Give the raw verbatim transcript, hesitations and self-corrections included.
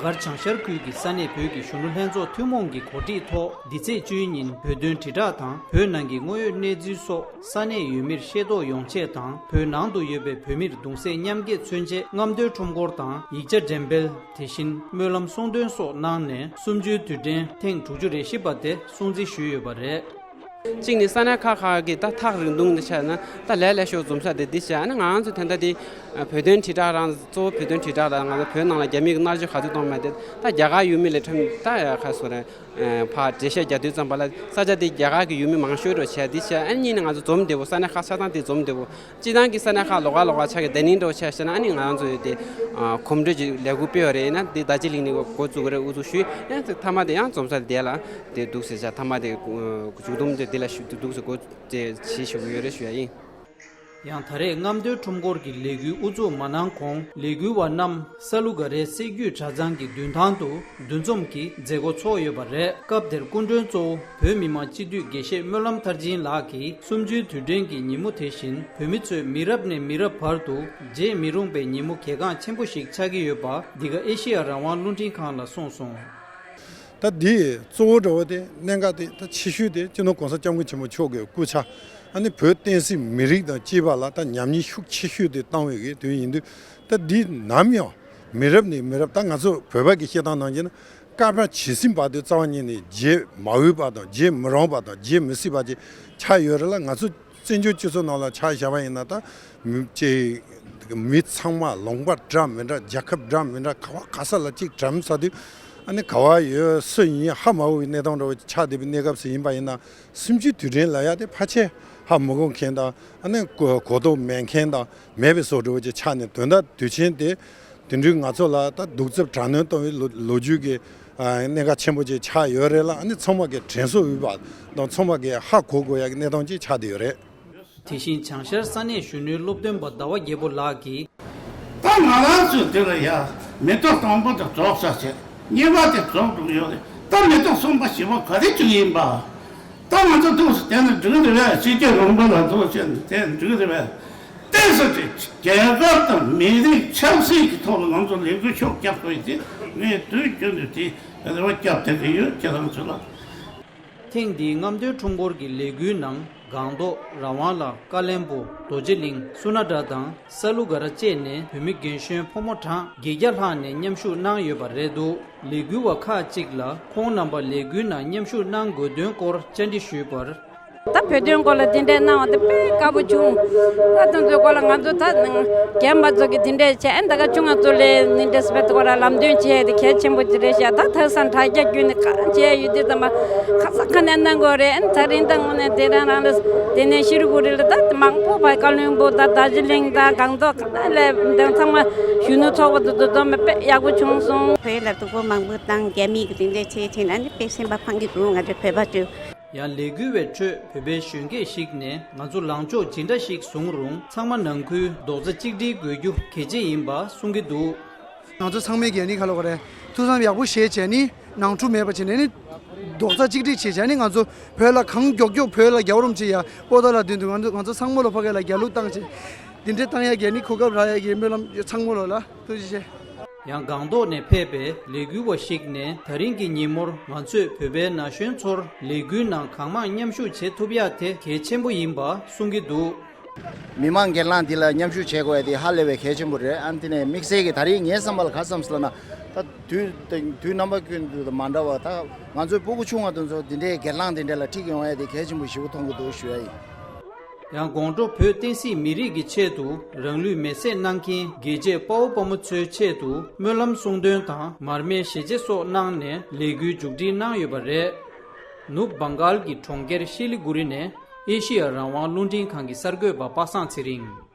མགར་བྱང་ཤར་ཁུལ་གྱི་ས་གནས་བོད་ཀྱི་གཞོན་ནུ་ལྷན་ཚོགས་ཐུན་མོང་གི་གོ་སྒྲིག་ཐོག་འདི་ཚེས་བཅུའི་ཉིན་བོད་དོན་དྲིལ་བསྒྲགས་དང་བོད་ནང་གི་དངོས་ཡོད་གནས་ཚུལ་སོགས་ས་གནས་ཡུལ་མིར་ཤེས་རྟོགས་ཡོང་ཆེད་དང་བོད་ནང་དུ་ཡོད་པའི་བོད་མིར་གདུང་སེམས་མཉམ་སྐྱེད་མཚོན་ཆེད་རྔམ་སྟོན་ཁྲོམ་སྐོར་དང་ཡིག་ཆ་འགྲེམས་སྤེལ། དེ་བཞིན་སྨོན་ལམ་གསུང་འདོན་སོགས་གནང་ནས་གསུམ་བཅུའི་དུས་དྲན་ཐེངས་དྲུག་ཅུ་རེ་བཞི་པ་དེ་སྲུང་བརྩི་ཞུས་ཡོད་པ་རེད། གཅིག་ནི་ས་གནས་ཁག་ཁག་གི་ད་ཐག་རིང་ཐུང་དུ་ཆ་ན་ད་ལས་སླ་ཤོས་འཛོམས་ས་དེ་འདི་བྱས། ཨ་ནི་ང་རང་ཚོ་ད་ལྟ་དེ་བོད་དོན་དྲིལ་བསྒྲགས་རང་གཙོ་བོ་བོད་དོན་དྲིལ་བསྒྲགས་དང་ང་ཚོ་བོད་ནང་ལ་རྒྱ་མི་གི་མནར་གཅོད་ག་ཚོད་གཏོང་མེད་དེ་ད་རྒྱ་གར་ཡུལ་མི་ལས་ཁྲིམས་ད་ཡ་ཁ་སོ་རེད། ཕར་འགྲེལ་བཤད་རྒྱག་དུས་ཙམ་པ་ལ་ས་ཆ་དེ་རྒྱ་གར་གི་ཡུལ་མི་མང་ཤོས་འགྲོ་བྱས་འདི་བྱས། ཨ་ནི་གཉིས་ནི་ང་ཚོ་འཛོམས་བདེ་པོ་ས་གནས་ཁག་ཆ་ཚང་དེ་འཛོམས་བདེ་པོ། སྤྱི་བཏང་གི་ས་གནས་ཁག་ལོགས་ཀ་ལོགས་ཀ་ཆགས་ཀྱི་དེ་ནིང་འགྲོ་བྱས་བྱས་ན་ཨ་ནི་ང་རང་ཚོ་ཡོད་དེ་གོམ་བགྲོད་ཀྱི་ལས་འགུལ་སྤེལ་བ་རེད། ཡིན་ན་དེ་ད་ཅི་ལིང་ནི་འགོ་བཙུགས་རེད། འུ་ཚོ་ཞུས་ཡང་ཚིག་མཐའ་མ་དེ་ཡང་འཛོམས་ས་དེ་ལ་དེ་འདུག་ཟེར་བྱ་མཐའ་མ་དེ་མཇུག་སྡོམ་དེ་དེ་ལ་ཞུ་འདུག་ཟེར་འགོ་དེ་བྱེད་ཞུ་གི་ཡོད་རེད་ཞུ་ཡ་ཡིན། ཡང་ད་རེས་རྔམ་སྟོན་ཁྲོམ་སྐོར་གྱི་ལས་འགུལ་དབུ་འཛུགས་མ་གནང་གོང་ལས་འགུལ་བ་རྣམས་ས་ལུ་ག་རའི་སྲིད་བརྒྱུད་གྲྭ་ཚང་གི་མདུན་ཐང་དུ་འདུ་འཛོམས་ཀྱི་མཛད་སྒོ་ཚོགས་ཡོད་པ་རེད། སྐབས་དེར་སྐུ་མགྲོན་གཙོ་བོ་བོད་མི་མང་སྤྱི་འཐུས་དགེ་བཤེས་སྨོན་ལམ་མཐར་ཕྱིན་ལགས་ཀྱིས་གསུམ་བཅུའི་དུས་དྲན་གྱི་ཉིན་མོ་དེ་བཞིན་བོད་མི་ཚོས་མི་རབས་ནས་མི་རབས་བར་དུ་བརྗེད་མི་རུང་པའི་ཉིན་མོ་གལ་འགངས་ཆེན་པོ་ཞིག་ཆགས་ཀྱི་ཡོད་པ་འདི་ག་ཨེ་ཤེ་ཡ་རང་དབང་རླུང་འཕྲིན་ཁང་ལ་གསུངས་སོང་། ད་འདི་གཙོ་བོ་འདྲ་བོ་དེ་གནད་འགག་དེ་ད་ཆེ་ཤོས་དེ་སྤྱི་ནོར་གོང་ས་སྐྱབས་མགོན་ཆེན་པོ་མཆོག་གི་སྐུ་ཕྱྭ་ཨ་ནི་བོད་བསྟན་སྲིད་མི་རིགས་དང་བཅས་པ་ལ་ད་ཉམས་ཉེས་ཤུགས་ཆེ་ཤོས་དེ་བཏང་བའི་གི་དུས་ཡིན་དུས། ད་འདི་ནམ་ཡང་མི་རབས་ནས་མི་རབས་ད་ང་ཚོ་བོད་པ་གི་བཤད་སྟངས་ནང་བཞིན་ན་བསྐལ་པ་ཇི་སྲིད་བར་དུ་རྩ་བ་ཉིད་ནས་བརྗེད་མ་འོས་པ་དང་བརྗེད་མི་རུང་བ་དང་བརྗེད་མི་སྲིད་པ་ཅིག་ཆགས་ཡོད་རེད་ལ། ང་ཚོ་བཙན་བྱོལ་སྤྱི་ཚོགས་ནང་ལ་ཆ་བཞག་པ་ཡིན་ན་ད་མི་ཅིག་མི་ཚང་མ་ལུང་པ་འདྲ་མི་འདྲ་རྒྱལ་ཁབ་འདྲ་མི་འདྲ་ག་བ་ག་ས་ལ་གཅིག་གྲམ་ས་དུས་ཨ་ནི་ག་བ་ཡོད་སུ་ཡིན་ཧ་མ་གོ་བའི་གནས་སྟངས་འདྲ་བོ་ཆགས་བསྡད་པའི་གནས་སྐབས་སུ་ཡིན་པ་ཡིན་ན་གསུམ་བཅུའི་དུས་དྲན་ལབ་ཡ་དེ་ཕལ་ཆེར་ཧ་མི་གོ་མཁན་དང་ཨ་ནི་གོ་གོ་རྟོགས་མེད་མཁན་དང་མེད་པའི་བཟོ་འདྲ་བོ་ཅིག་ཆགས་ནས་དོན་དག་དུས་ཆེན་དེ། དེ་འདྲའི་ང་ཚོ་ལ་ད་གདུག་རྩུབ་དྲག་གནོན་གཏོང་བའི་ལོ་ལོ་རྒྱུས་ཀྱི་ཨ་གནད་འགག་ཆེན་པོ་ཅིག་ཆགས་ཡོད་རེད་ལ། ཨ་ནི་ཚང་མ་གི་དྲན་གསོ་འོས་པ་དང་ཚང་མ་གི་ཧ་གོ་དགོས་ཡ་གི་གནས་སྟངས་ཅིག་ཆགས་བསྡད་ཡོད་རེད། དེ་བཞིན་བྱང་ཤར་ས་གནས་གཞོན་ནུའི་སློབ་སྟོན་པ་ཟླ་བ་རྒྱལ་པོ་ལགས་ཀྱིས། ད་ང་རང་ཚོས་དེ་ལ་ཡ་མེ་ཏོག་དང་པོ་དེ་རྫོགས་ས་བྱས། གཉིས་པ་དེ་རྫོགས་འགྲོ་གི་ཡོད་རེད། ད་མེ་ཏོག་གསུམ་པ་བཞི་པ་ག་རེ་བྱེད་ཀྱི་ཡིན་པ། ད་ང་ཚོ་ཐུགས་སུ་དེ་ནི་འགྲིག་རེད་པས། སྤྱི་ཁྱབ་རོང་པ་ལ་ཐུགས་ཆེན་དེ་འགྲིག་རེད་པས། ཏོག་ཙམ་ཅིག་རྒྱལ་ཁབ་དང་མི་རིགས་ཆབ་སྲིད་ཀྱི་ཐོག་ལ་ང་ཚོ་ལས་འགུལ་ཤུགས་རྒྱག་དགོས་ཡོད་དེ་ངས་དུས་རྒྱུན་དུ་དེ་རེ་བ་བརྒྱབ་བསྡད་ཀྱི་ཡོད། ཁྱེད་རང་ཚོ་ལ། ཐེངས་འདིའི་རྔམ་སྟོན་ཁྲོམ་སྐོར་གྱི་ལས་འགུལ་ནང་སྒང་ཏོག་རང་དབང་ལ་ཀ་ལན་སྦུག་རྡོ་རྗེ་གླིང་སུ་ན་དྲ་དང་ས་ལུ་ག་ར་བཅས་ནས་བོད་མི་རྒན་གཞོན་ཕོ་མོ་གྲངས་བརྒྱད་བརྒྱ་ལྷག་ནས་མཉམ་ཞུགས་གནང་ཡོད་པ་རེད་འདུག་ལས་འགུལ་བ་ཁག་ཅིག་ལ་ཁོང་རྣམ་པ་ལས་འགུལ་ནང་མཉམ་ཞུགས་གནང་དགོས་དོན་སྐོར་བཅར་འདྲི་ཞུས་པར། ད་བོད་དོན་སྐོར་ལ་འདི་འདྲའི་གནང་བ་དེ་དཔེ་དགའ་པོ་བྱུང་། ད་དེ་ཚོའི་སྐོར་ལ་ང་ཚོ་ད་རྒན་པ་ཚོ་གིས་འདི་འདྲས་བྱས། ཨ་ནི་ད་ག་ཆུང་བ་ཚོ་ལ་འདི་འདྲས་སྤེལ་སྐོར་ལ་ལམ་སྟོན་བྱས་དེ་གལ་ཆེན་པོ་ཅིག་རེད་ཤག་ད་དེང་སང་དྲ་རྒྱ་བརྒྱུད་ནས་གང་བྱས་ཡོད་དུས་ཙམ་པ་ཁ་ས་ཁ་ནས་གནང་དགོས་རེད། ཨ་ནི་ད་རིང་ད་དངོས་གནས་དེ་རང་རང་ལ་དེ་ནས་ཤི་རུ་གུ་རི་ལ་ད་མང་པོ་བ་ཀ་ལོན་སྦུག་ད་རྡོ་རྗེ་གླིང་ད་སྒང་ཏོག་ག་ན་ལས་འདི་ཚང་མ་གཞོན་ནུ་ཚོགས་པ་དེ་ཚོ་འཛོམས་པ་དཔེ་ཡག་པོ་བྱུང་སོང་། བོད་ལ་སྡུག་པོ་མང་པོ་བཏང་། རྒྱ་མིས་གི་དེ་འདྲས་བྱས་བྱས་ན་ནི་དཔེ་སེམས་པ་ཕངས་ཀྱི་འདུག་ང་ཚོ་བོད་པ་ཚོས། ཡང་ལས་འགུལ་བའི་ཁྲོད་བོད་པའི་གཞོན་སྐྱེས་ཤིག་ནས་ང་ཚོ་ལངས་ཕྱོགས་ཇི་འདྲ་ཞིག་བཟུང་རུང་ཚང་མ་ནང་ཁུལ་རྡོག་རྩ་གཅིག་སྒྲིལ་དགོས་རྒྱུ་གལ་ཆེ་ཡིན་པ་གསུང་གི་འདུག་ང་ཚོ་ཚང་མས་གལ་ནི་ག་ལོ་ག་རེད། ཐུགས་བསམ་ཡག་པོ་བཞེས་བྱས་ནི་ནང་འཁྲུག་མེད་པ་བྱས་ནས་ནི་རྡོག་རྩ་གཅིག་སྒྲིལ་བྱས་བྱས་ནི་ང་ཚོ་བོད་ལ་གང་མགྱོགས་མགྱོགས་བོད་ལ་རྒྱལ་བ་རིན་པོ་ཆེ་ཡ་པོ་ཏ་ལ་མདུན་དུ་ང་ཚོ་ང་ཚོ་ཚང་མ་ལ་ཕ་གི་ལ་རྒྱལ་གླུ་བཏང་བྱས་འདི་འདྲའི་བཏང་ཡ་གལ་ནི་གོ་སྐབས་རག་ཡ་གི་སྨོན་ལམ་ཚང་མ་ལོ་ལ་ཐུགས་རྗེ་ཆེ། ཡང་སྒང་ཏོག་ནས་ཕེབས་པའི་ལས་འགུལ་བ་ཞིག་ནས་ད་རིང་གི་ཉིན་མོར་ང་ཚོས་བོད་པའི་ན་གཞོན་ཚོར་ལས་འགུལ་ནང་གང་མང་མཉམ་ཞུགས་བྱེད་ཐུབ་ཡ་དེ་གལ་ཆེན་པོ་ཡིན་པ་གསུང་གི་འདུག་མི་མང་སྒེར་ལངས་འདི་ལ་མཉམ་ཞུགས་བྱེད་དགོས་ཡ་དེ་ཧ་ལས་པའི་གལ་ཆེན་པོ་རེད། ཨ་ནི་དེ་ནས་དམིགས་བསལ་གྱི་ད་རིང་ངའི་བསམ་པ་ལ་ག་བསམ་སོང་ལབ་ན། ད་དུས་དུས་རྣམ་པ་ཀུན་ཏུ་མ་འདྲ་བ་ད་ང་ཚོའི་སྤུ་གུ་ཆུང་བ་དེ་ཚོ་འདི་འདྲའི་སྒེར་ལངས་འདི་འདྲ་ལ་ཁྲིད་ཡོང་ཡ་དེ་གལ་ཆེན་པོ་ཞེ་པོ་མཐོང་གི་འདུག་ཞུ་ཡ་ཡིན། ཡང་དགོང་དྲོ་བོད་བསྟན་སྲིད་མི་རིགས་ཀྱི་ཆེད་དུ་རང་ལུས་མེར་སྲེག་གནང་མཁན་རྒྱལ་གཅེས་དཔའ་བོ་དཔའ་མོ་ཚོའི་ཆེད་དུ་སྨོན་ལམ་གསུང་འདོན་དང་མར་མེའི་ཞལ་ལྕེ་སོགས་གནང་ནས་ལས་འགུལ་མཇུག་སྒྲིལ་གནང་ཡོད་པ་རེད། ནུབ་བང་གཱལ་གྱི་གྲོང་ཁྱེར་ཤི་ལི་གུ་རི་ནས་ཨེ་ཤི་ཡ་རང་དབང་རླུང་འཕྲིན་ཁང་གི་གསར་འགོད་པ་པ་སངས་ཚེ་རིང་།